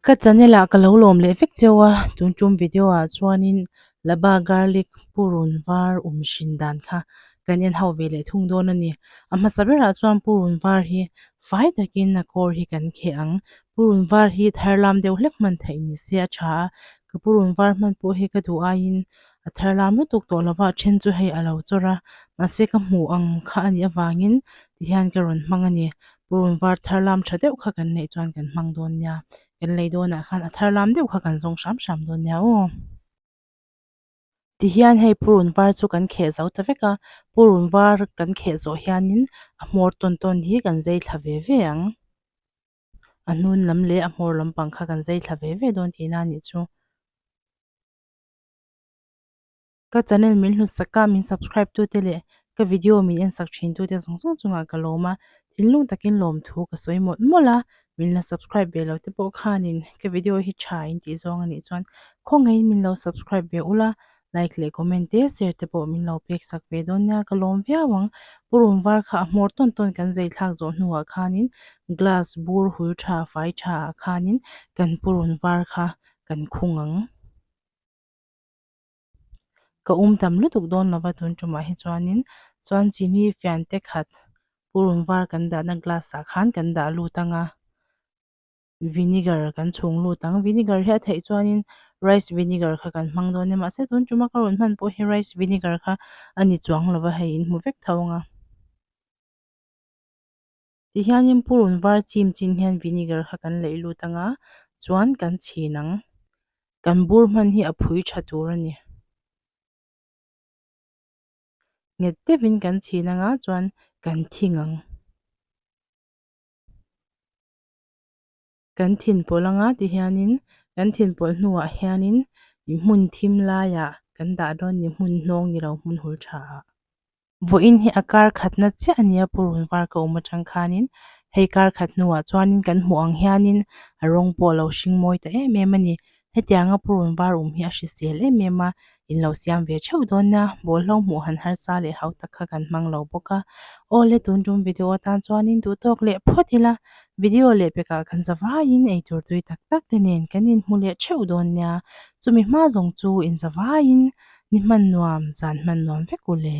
Ka channel ah ka lo lawm leh vek cheu a, tun tum video ah chuanin Laba garlic purun var um hrin dan kha kan en ho ve leh thung dawn a ni. A hmasa berah chuan purun var hi fai takin a kawr hi kan kheh ang. Purun var hi thar lam deuh hlek hman theih ni se a tha a, ka purun var hman pawh hi ka duh aiin a thar lam lutuk tawh lova a then chu hei a lo chawr a, mahse ka hmuh ang kha a nih avangin tihian ka rawn hmang a ni. Purun var thar lam tha deuh kha kan neih chuan kan hmang dawn nia, kan lei dawnah khan a thar lam deuh kha kan zawng hram hram dawn nia aw. Tihian hei purun var chu kan kheh zo ta vek a, purun var kan kheh zawh hianin a hmawr tawn tawn hi kan zai thla ve ve ang. A hnun lam leh a hmawr lampang kha kan zai thla ve ve dawn tihna a nih chu. Ka channel min hlut sak a, min subscribe tu te leh ka video min en sak thin tu te zawng zawng chungah ka lawm a, thinlung takin lawmthu ka sawi mawlh mawlh a, min la subscribe ve lo te pawh khanin ka video hi tha in tih zawng a nih chuan khawngaihin min lo subscribe ve ula, like leh comment te share te pawh min lo pek sak ve dawn nia ka lawm viau ang. Purun var kha a hmawr tawn tawn kan zai thlak zawh hnuah khanin glass bur hul tha fai tha ah khanin kan purun var kha kan khung ang. Ka um tam lutuk dawn lova tun tumah hi chuanin chuan chini fian te khat purun var kan dahna glass ah khan kan dah lut ang a vinegar kan chhung lut ang vinegar hi a theih chuanin rice vinegar kha kan hmang dawn nia mahse tun tuma ka rawn hman pawh hi rice vinegar kha a ni chuang lova hei in hmu vek tho ang a. Tihianin purun var chim chin hian vinegar kha kan leih lut ang a, chuan kan chhin ang. Kan bur hman hi a phui tha tur a ni. Nghet deuhin kan chhin ang a, chuan kan thing ang. Kan thin pawlh ang a tihianin kan thin pawlh hnuah hianin hmun thim laiah kan dah dawn ni hmun hnawng ni lo hmun hul tha ah. Vawiin hi a kar khatna chiah a nia purun var ka awm atang khanin hei kar khat hnuah chuanin kan hmuh ang hianin a rawng pawh a lo hring mawi ta em em a ni. Hetianga purun var awm hi a hrisel em em a, in lo siam ve theuh dawn nia, bawlhlo hmuh han harsa leh hau tak kha kan hmang lo bawk a. Aw le tun tum video atan chuanin duh tawk leh phawt ila, video leh pekah kan za vaiin eitur tui tak tak te nen kan inhmu leh theuh dawn nia, chumi hma zawng chu in za vaiin ni hman nuam, zan hman nuam vek u le.